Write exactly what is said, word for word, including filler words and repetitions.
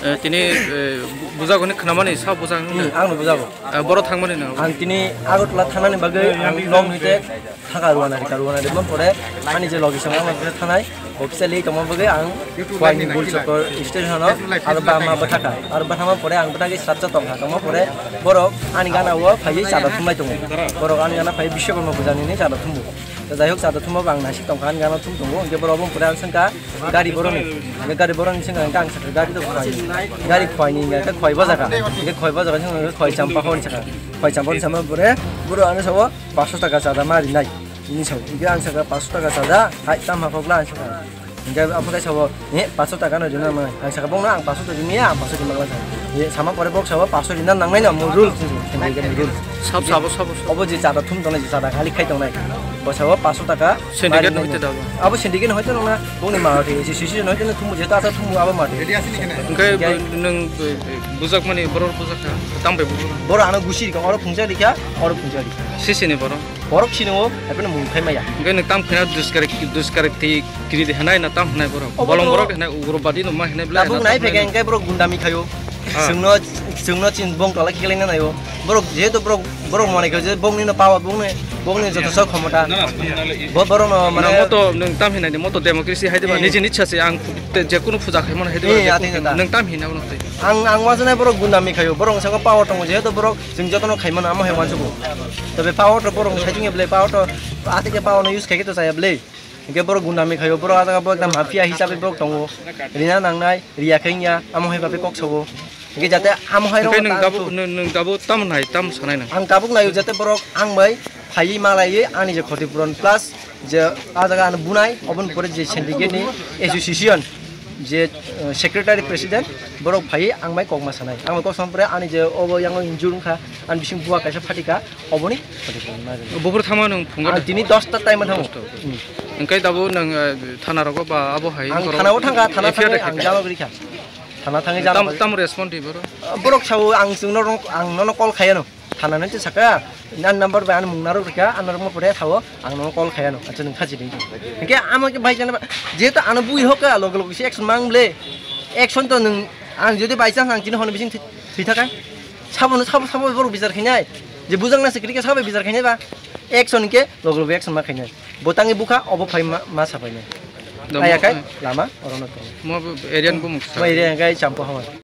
Eh, tini, eh, bu-, bujak hwnwi khnamani sa bujak hwnwi? Hmm, ang no bujago. Eh, boro thangmani no? Ang tini Agartala thanani bagwi ang nok nite thaka ruana rika, ruana rikma pore ani je logi song ang thanai officially tongma bagwi ang Khwaini Bul Chokor station o aro ba ma bwthaka, aro bwthama pore ang bwthagwi srapsa tongkha, tongma pore borok ani gana o phaiwi chada thumlai tongo, borok ani gana phaiwi Bishwakarma puja nini chada thumu. Jai hok, chada thumma bo ang naisik tongkha, ani gana thum tongo, hwnkhe borok obo pore ang swngkha gari boroni, hwnkhe gari boroni swngkha, hwnkhe ang sakha gari do khwai, gari khwaini hwnkhe khwai bojaka, hwnkhe khwai bojaka swngkha hwnkhe khwai champa hwn sakha, khwai champa hwn sama pore borok ano sabo paanso taka chada ma rinai, hwnwi sao, hwnkhe ang sakha paanso taka chada hai tamo phokla ang sakha. Hingke abo khe sabo, "Eh, paso taka no rina ma?" Ang saka, "Bongno ang paso taka niya, ang paso taka ma sa." Ye sama pore bok sabo, "Paso rina nangnai na, mo rule sini, sini ke rule." Sab, sabo, sabo, sabo. Obo je chada thum tongnai, je chada khali khai tongnai. Bo sabo paso taka. Syndicate mari no hoite nai. Da bo? Abo syndicate no hoite nang na, bongni ma hoite, association hoite no thum je ta sa thum abo ma hoite. Hingke hingke nwng, eh, bujak mani borok bujak kha, tang bai bujak. Boro ano gusi rikha, oro phungsa rikha, oro phungsa rikha. Sisini borok. Borok sini o, abo no mung khai maya. Hingke nwng tam khna duskar, duskar ti Kiri de hinai na tam hinai borok. Obo bolong to borok de hinai ugrobadi no ma hinai bla. Tabuk hinai nai tam phege hinai. Hingke borok gundami khayo. Ah. Chwngno, chwngno chin bong tola khiklai na nayo. Borok jehetu borok, borok mone khayo je bongni no power, bongni, bongni joto sok khomota. Na, na, na, na, na. Bo-, borok no mane na moto nwng tam hinai de moto democracy hai de ba. Eh. Nijini ichha se ang te je kunu puja khai mano hai de ba, eh, je ati kunu na ta. Nwng tam hinai uno te. Ang, ang wansuknai borok gundami khayo. Borok saka power tongo jehetu borok chwng joto no khai mano amo hai wansugo. Tobe power to borok sai thung ya ble power to ati ke power no use khai khe to chaya ble. Hingke borok gundami khaio, borok ah jaga bo ekdam mafia hisabe borok tongo. Rina nangnai, riya khe wngya, amo hai babe kok sobo. Hingke jate amo hai rok. Hingke nwng tabuk, nwng, nwng tabuk tamo nai, tamo sanai nwng? Ang tabuk naio jate borok ang bai phaiwi malaiwi ani je khoti puron plus je ah jaga ano bunai, oboni pore je syndicate ni association je, eh, secretary president borok phaiwi ang bai kok ma sanai. Ang bai kok sama pore ani je obo yang injure wngkha, ani bising buwa kaisa phatika, oboni khoti puron ma. Buphuru thangma nwng phungo. Ang tini dosta time thango. Dosta. Hmm. Hingke tabuk nwng, eh, thana rogo ba abo hai ang borok thana o thangkha, thana F I R thangwi ang khaikha. Jama gori kha. Thana thangwi jama tam, gori. Tam respond di borok? Borok sao ang chwngno rong, ang nono call khaiano. Thana nai saka, nan number bai ano mung narok rikha, ano rokma pore sao, ang nono call khaiano. Acha nwng khachi di. Hingke amo ke bai jana ba, jehetu ano bui hoka, log log se action mang ble. Action to nwng, ang jodi by chance ang chini hono bising thwi, thwi thaka. Sabo no sabo, sabo borok bichar khainai. Je bujak na se krike sabo bichar khainai ba. Action ke log log action ma khainai. Bo tangwi bukha, obo phai ma, ma sapainai. Dam-, ayakhai eh, lama orono tongo. Mo area ni bumung sa. Mo area ni gai champo hawa.